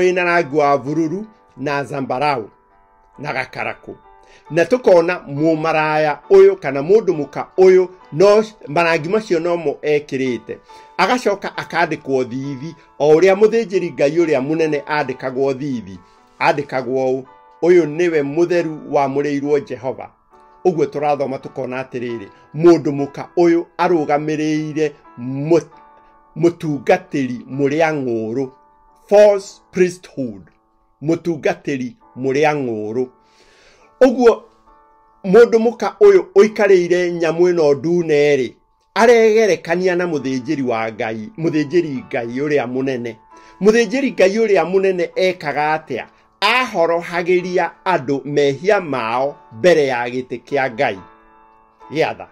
ĩna rangi wa bururu na zambarau na gakarakũ. Na tukona mũmaraya ũyũ kana mũndũ mũka ũyũ no marangi macio nomo ekĩrĩte. Agacoka akandĩkwo thithi o ũrĩa mũthĩnjĩri Ngai ũrĩa mũnene andĩkagwo thithi. Andĩkagwo ũũ: ũyũ nĩwe mũtheru wamũrĩirwo Jehova. Ũguo tũrathoma tukona atĩrĩrĩ, mũndũ mũka ũyũ arũgamĩrĩire mũtungatĩri mũrĩa ng'ũũrũ, false priesthood, mũtungatĩri mũrĩa ng'ũũrũ. Ũguo mũndũ mũka ũyũ ũikarĩire nyamũ ĩno ndune rĩ, aregerekania na mũthĩnjĩri wa Ngai, mũthĩnjĩri Ngai ũrĩa mũnene. Mũthĩnjĩri Ngai ũrĩa mũnene ekaga atĩa? Ahorohagĩria andũ mehia mao mbere ya gĩtĩ kĩa Ngai gĩa tha.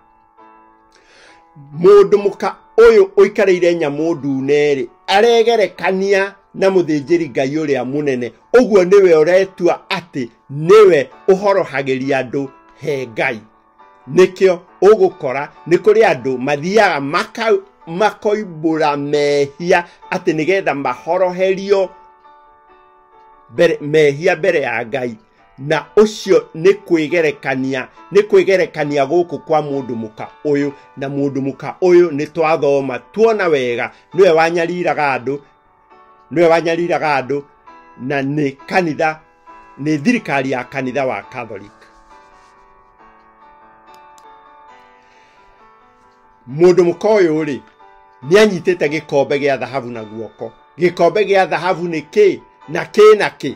Mũndũ mũka ũyũ ũikarĩire nyamũ ndune rĩ, aregerekania na mũthĩnjĩri Ngai ũrĩa mũnene. Ũguo nĩwe ũretua atĩ nĩwe ũhorohagĩria andũ he Ngai. Nĩkĩo ũgũkora nĩ kũrĩ andũ mathiaga makoimbũra mehia atĩ nĩgetha mahoroherio mehia mbere ya Ngai. Na ũcio nĩ kwĩgerekania gũkũ kwa mũndũ mũka ũyũ. Na mũndũ mũka ũyũ nĩ twathoma tuona wega nĩwe wanyariraga andũ, na nĩ kanitha, nĩ thirikari ya kanitha wa Catholic. Mũndũ mũka ũyũ rĩ, nĩ anyitĩte gĩkombe gĩa thahabu na guoko. Gĩkombe gĩa thahabu nĩ kĩ na kĩ na kĩ?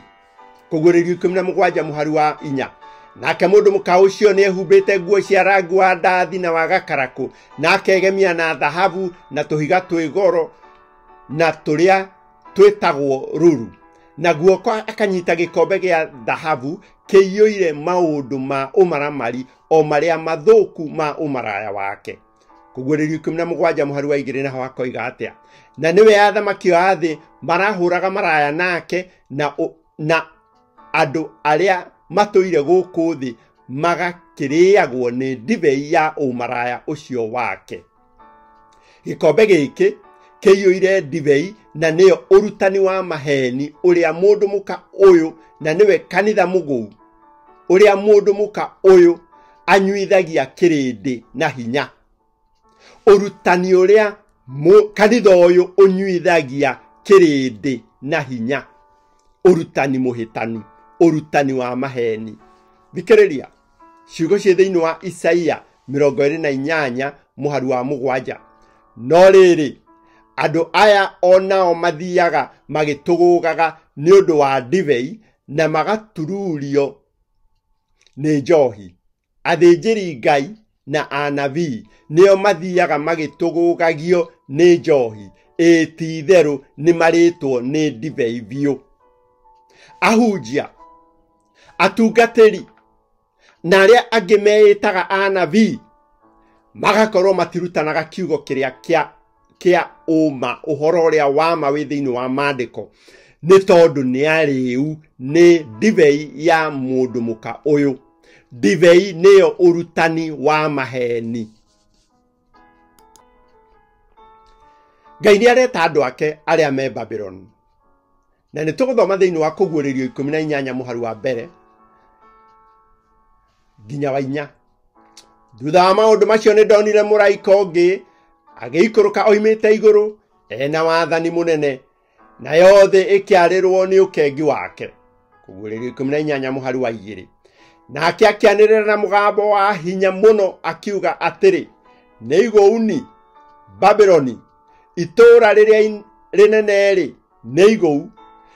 Kũguũrĩrio 17 mũhari wa 4. Nake mũndũ mũka ũcio nĩ ehumbĩte nguo cia rangi wa ndathi na wa gakarakũ, na akegemia na thahabu na tũhiga twĩ goro na tũrĩa twĩtagwo ruru. Na guoko akanyita gĩkombe gĩa thahabu kĩiyũire maũndũ ma ũmaramari o marĩa mathũku ma ũmaraya wake. Kũguũrĩrio 17 mũhari wa 2 naho akoiga atĩa? Na nĩwe athamaki a thĩ marahũraga maraya nake, na andũ arĩa matũire gũkũ thĩ magakĩrĩagwo nĩ ndibei ya ũmaraya ũcio wake. Gĩkombe gĩkĩ kĩiyũire ndibei, na nĩyo ũrutani wa maheni ũrĩa mũndũ mũka ũyũ, na nĩwe kanitha mũgũu, ũrĩa mũndũ mũka ũyũ anyuithagia kĩrĩndĩ na hinya. Ũrutani ũrĩa kanitha ũyũ ũnyuithagia kĩrĩndĩ na hinya, ũrutani mũhĩtanu, ũrutani wa maheni. Thikĩrĩria ciugo ciĩ thĩinĩ wa Isaia 28 mũhari wa 7. No rĩrĩ, andũ aya o nao mathiaga magĩtũgũgaga nĩ ũndũ wa ndibei na magatururio nĩ njohi. Athĩnjĩri Ngai na anabii nĩo mathiaga magĩtũgũgagio nĩ njohi, ĩĩ ti-itherũ nĩmarĩtwo nĩ ndibei biũ. Ahunjia, atungatĩri na arĩa angĩ meĩtaga anabii magakorwo matirutanaga kiugo kĩrĩa kĩa ũma, ũhoro ũrĩa wa ma wĩ thĩinĩ wa maandĩko, nĩ tondũ nĩ arĩu nĩ ndibei ya mũndũ mũka ũyũ. Ndibei nĩyo ũrutani wa maheni. Ngai nĩ areta andũ ake arĩa me Babylon. Na nĩ tũgũthoma thĩinĩ wa Kũguũrĩrio 18 mũhari wa 1 nginya wa 4. Thutha wa maũndũ macio nĩ ndonire mũraika ũngĩ agĩikũrũka oimĩte igũrũ ena wathani mũnene, nayo thĩ ĩkĩarĩrwo nĩ ũkengi wake. Kũguũrĩrio 18 mũhari wa 2. Nake akĩanĩrĩra na mũgambo wa hinya mũno akiuga atĩrĩ, nĩ igũuni Babyloni, itũũra rĩrĩa rĩnene rĩ, nĩ igũu,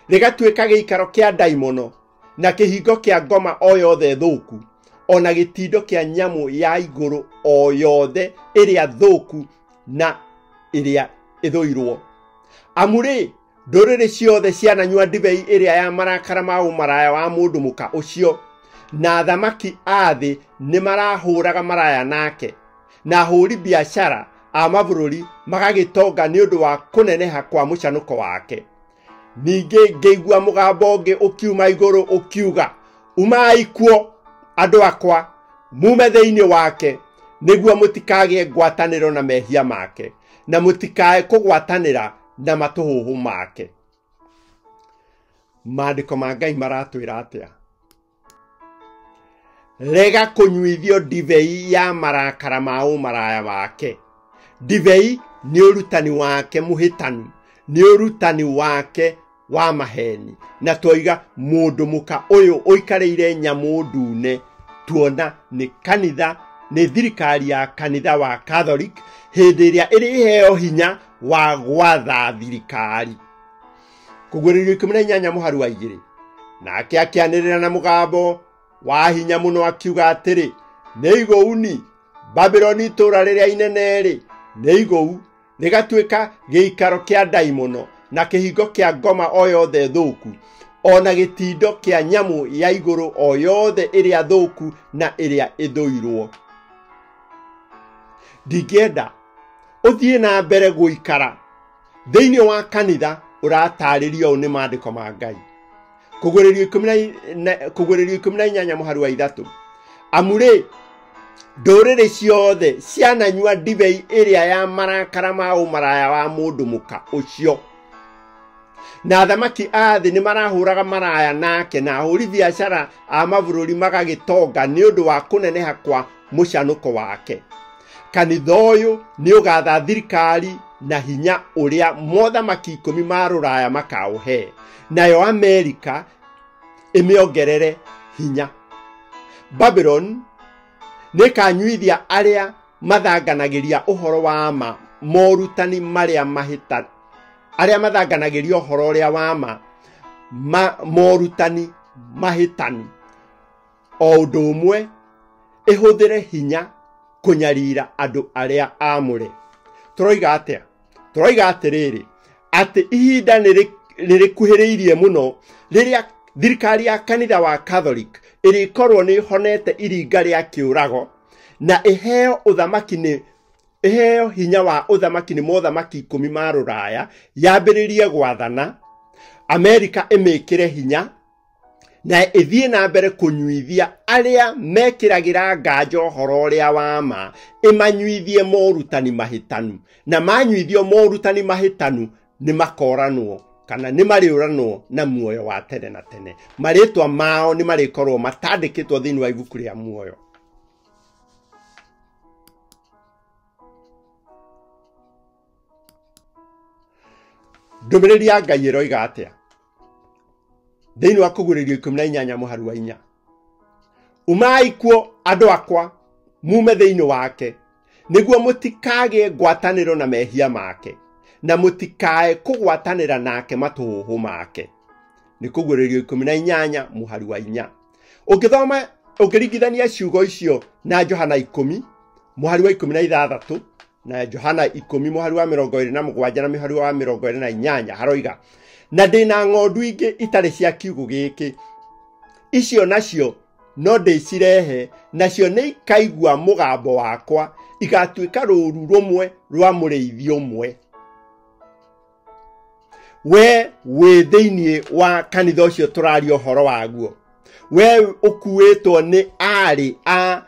rĩgatuĩka gĩikaro kĩa ndaimono na kĩhingo kĩa ngoma o yothe thũku, ona gĩtindo kĩa nyamũ ya igũrũ o yothe ĩrĩa thũku na ĩrĩa ĩthũirwo. Amu rĩ, ndũrĩrĩ ciothe ciananyua ndibei ĩrĩa ya marakara ma ũmaraya wa mũndũ mũka ũcio, na athamaki a thĩ nĩ marahũraga maraya nake, na ahũri biacara a mabũrũri magagĩtonga nĩ ũndũ wa kũneneha kwa mũcanũko wake. Ningĩ ngĩigua mũgambo ũngĩ ũkiuma igũrũ ũkiuga, umai kuo andũ akwa, mume thĩinĩ wake, nĩguo mũtikagĩe ngwatanĩro na mehia make, na mũtikae kũgwatanĩra na matũhũhũ make. Maandĩko ma Ngai maratwĩra atĩa? Rega kũnyuithio ndibei ya marakara ma ũmaraya wake. Ndibei nĩ ũrutani wake mũhĩtanu, nĩ ũrutani wake wa maheni. Na twoiga mũndũ mũka ũyũ ũikarĩire nyamũ ndune, tuona nĩ kanitha, nĩ thirikari ya kanitha wa Catholic hĩndĩ ĩrĩa ĩrĩheo hinya wa gwatha thirikari. Kũguũrĩrio 18 mũhari wa 2. Nake akĩanĩrĩra na mũgambo wa hinya mũno akiuga atĩrĩ, nĩ igũuni Babuloni itũũra rĩrĩa inene-rĩ, nĩ igũu, rĩgatuĩka gĩikaro kĩa ndaimono na kĩhingo kĩa ngoma o yothe thũku, ona gĩtindo kĩa nyamũ ya igũrũ o yothe ĩrĩa thũku na ĩrĩa ĩthũirwo. Ndingĩenda ũthiĩ na mbere gũikara thĩinĩ wa kanitha ũratarĩrio ũũ nĩ maandĩko ma Ngai. Kũguũrĩrio 18 mũhari wa 3. Amu rĩ, ndũrĩrĩ ciothe ciananyua ndibei ĩrĩa ya marakara ma ũmaraya wa mũndũ mũka ũcio, na athamaki a thĩ nĩ marahũraga maraya nake, na ahũri biacara a mabũrũri magagĩtonga nĩ ũndũ wa kũneneha kwa mũcanũko wake. Kanitha ũyũ nĩ ũgatha thirikari na hinya ũrĩa mothamaki 10 ma rũraya makaũhe, nayo Amerika ĩmĩongerere hinya. Babylon nĩkanyuithia arĩa mathanganagĩria ũhoro wa ma morutani marĩa mahĩtanu, arĩa mathanganagĩria ũhoro ũrĩa wa ma morutani mahĩtanu. O ũndũ ũmwe ĩhũthĩre hinya kũnyarira andũ arĩa aamũre. Tũroiga atĩa? Tũroiga atĩrĩrĩ, atĩ ihinda nĩ rĩkuhĩrĩirie mũno rĩrĩa thirikari ya kanitha wa Catholic ĩrĩkorwo nĩ ĩhonete iringa rĩa kĩũrago na ĩheo ũthamaki nĩ ĩheo hinya wa ũthamaki nĩ mothamaki 10 ma rũraya, yambĩrĩrie gwathana, Amerika ĩmĩkĩre hinya na ĩthiĩ na mbere kũnyuithia arĩa mekĩragĩra nganja ũhoro ũrĩa wa ma, ĩmanyuithie morutani mahĩtanu, na manyuithio morutani mahĩtanu nĩ makoranwo kana nĩ marĩũranwo na muoyo wa tene na tene. Marĩtwa mao nĩ marĩkorwo matandĩkĩtwo thĩinĩ wa ibuku rĩa muoyo. Ndũmĩrĩri ya Ngai ĩroiga atĩa? Thĩinĩ wa Kũguũrĩrio 18 mũhari wa 4. Umai kuo andũ akwa, mume thĩinĩ wake, nĩguo mũtikagĩe ngwatanĩro na mehia make, na mũtikae kũgwatanĩra nake matũhũhũ make. Nĩ Kũguũrĩrio 18 mũhari wa 4. Ũngĩthoma, ũngĩringithania ciugo icio na Johana 10 mũhari wa 16 na Johana 10 mũhari wa 27 na mũhari wa 28, haroiga, na ndĩna ng'ondu ingĩ itarĩ cia kiugũ gĩkĩ, icio nacio no ndĩcirehe, nacio nĩ ikaigua mũgambo wakwa, igatuĩka rũũru rũmwe rwa mũrĩithi ũmwe. We wĩ thĩinĩ wa kanitha ũcio tũraria ũhoro waguo, we ũkuĩtwo nĩ aarĩ a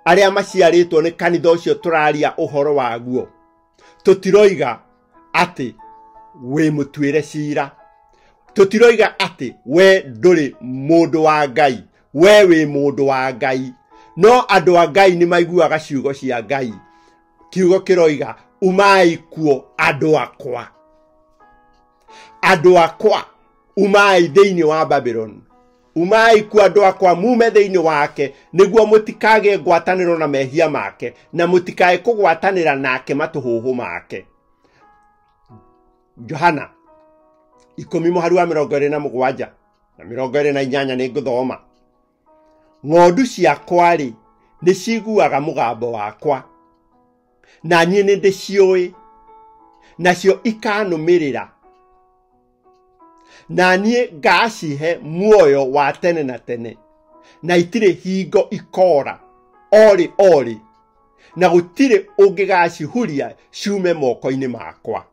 arĩa maciarĩtwo nĩ kanitha ũcio tũraria ũhoro waguo, tũtiroiga atĩ wĩ mũtuĩre cira, tũtiroiga atĩ we ndũrĩ mũndũ wa Ngai, we wĩ mũndũ wa Ngai. No andũ a Ngai nĩ maiguaga ciugo cia Ngai. Kiugo kĩroiga, umai kuo andũ akwa, andũ akwa, umai thĩinĩ wa Babylon, umai kuo andũ akwa, mume thĩinĩ wake, nĩguo mũtikagĩe ngwatanĩro na mehia make, na mũtikae kũgwatanĩra nake matũhũhũ make. Johana 10 mũhari wa 27 na 28 nĩ ngũthoma. Ng'ondu ciakwa-rĩ, nĩ ciguaga mũgambo wakwa, na niĩ nĩ ndĩciũĩ, nacio ikanũmĩrĩra, na niĩ ngacihe muoyo wa tene na tene, na itirĩ hingo ikora orĩ orĩ, na gũtirĩ ũngĩgacihuria ciume moko-inĩ makwa.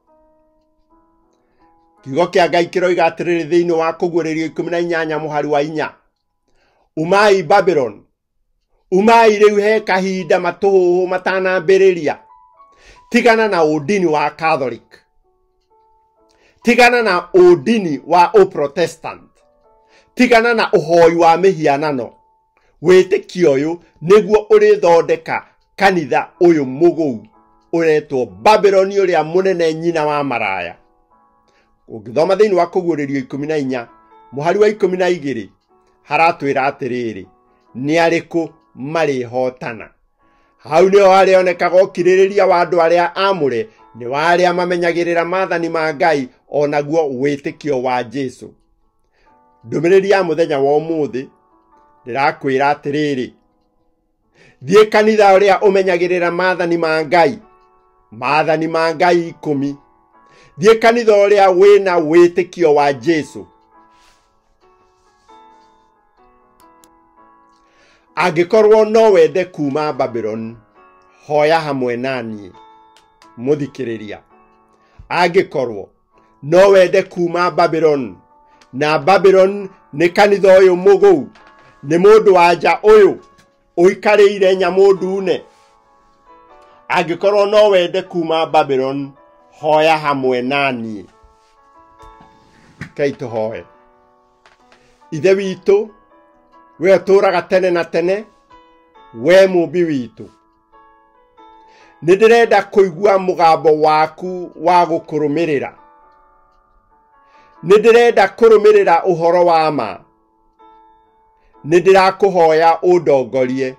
Kiugo kĩa Ngai kĩroiga atĩrĩrĩ thĩinĩ wa Kũguũrĩrio 18 mũhari wa 4, umai Babylon, umai rĩu he kahinda matũhũhũ matanambĩrĩria. Tigana na ũndini wa Catholic, tigana na ũndini wa Ũprotestant, tigana na ũhoi wa mĩhianano. Wĩtĩkio ũyũ nĩguo ũrĩthondeka kanitha ũyũ mũgũu ũretwo Babyloni ũrĩa mũnene, nyina wa maraya. Ũngĩthoma thĩinĩ wa Kũguũrĩrio 14 mũhari wa 12 haratwĩra atĩrĩrĩ, nĩ arĩkũ marĩhotana? Hau nĩho harĩonekaga ũkirĩrĩria wa andũ arĩa aamũre, nĩ wa arĩa mamenyagĩrĩra maathani ma Ngai, onaguo wĩtĩkio wa Jesũ. Ndũmĩrĩri ya mũthenya wa ũmũthĩ ndĩrakwĩra atĩrĩrĩ, thiĩ kanitha ũrĩa ũmenyagĩrĩra maathani ma Ngai, maathani ma Ngai 10. Thiĩ kanitha ũrĩa wĩna wĩtĩkio wa Jesũ. Angĩkorwo no wende kuma Babylon, hoya hamwe na niĩ. Mũthikĩrĩria, angĩkorwo no wende kuma Babylon, na Babylon nĩ kanitha ũyũ mũgũu, nĩ mũndũ wa nja ũyũ ũikarĩire nyamũ ndune. Angĩkorwo no wende kuma Babylon, hoya hamwe na niĩ. Rekei tũhoe. Ithe witũ, we ũtũũraga tene na tene, we mũmbi witũ, nĩ ndĩrenda kũigua mũgambo waku wa gũkũrũmĩrĩra. Nĩ ndĩrenda kũrũmĩrĩra ũhoro wa ma. Nĩ ndĩrakũhoya ũndongorie.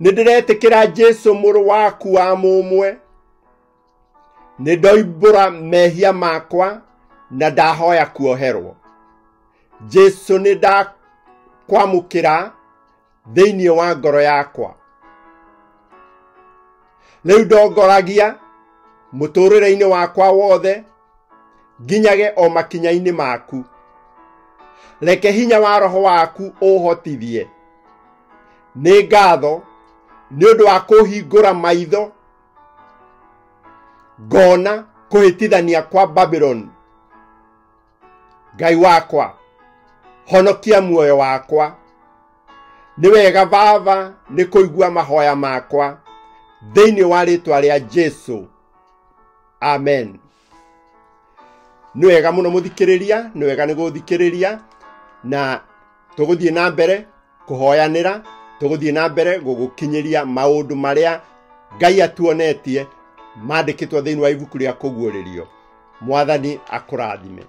Nĩ ndĩretĩkĩra Jesũ mũrũ waku wa mũmwe. Nĩ ndoimbũra mehia makwa na ndahoya kuoherwo. Jesũ, nĩ ndakwamũkĩra thĩinĩ wa ngoro yakwa. Rĩu ndongoragia mũtũũrĩre-inĩ wakwa wothe, nginyage o makinya-inĩ maku. Reke hinya wa roho waku ũhotithie. Nĩ ngatho nĩ ũndũ wa kũhingũra maitho ngona kũhĩtithania kwa Babylon. Ngai wakwa, honokia muoyo wakwa. Nĩ wega Baba nĩ kũigua mahoya makwa thĩinĩ wa rĩtwa rĩa Jesũ, amen. Nĩ wega mũno mũthikĩrĩria, nĩ wega nĩ gũthikĩrĩria, na tũgũthiĩ na mbere kũhoyanĩra, tũgũthiĩ na mbere gũgũkinyĩria maũndũ marĩa Ngai atuonetie mandĩkĩtwo thĩinĩ wa ibuku rĩa Kũguũrĩrio. Mwathani akũrathime.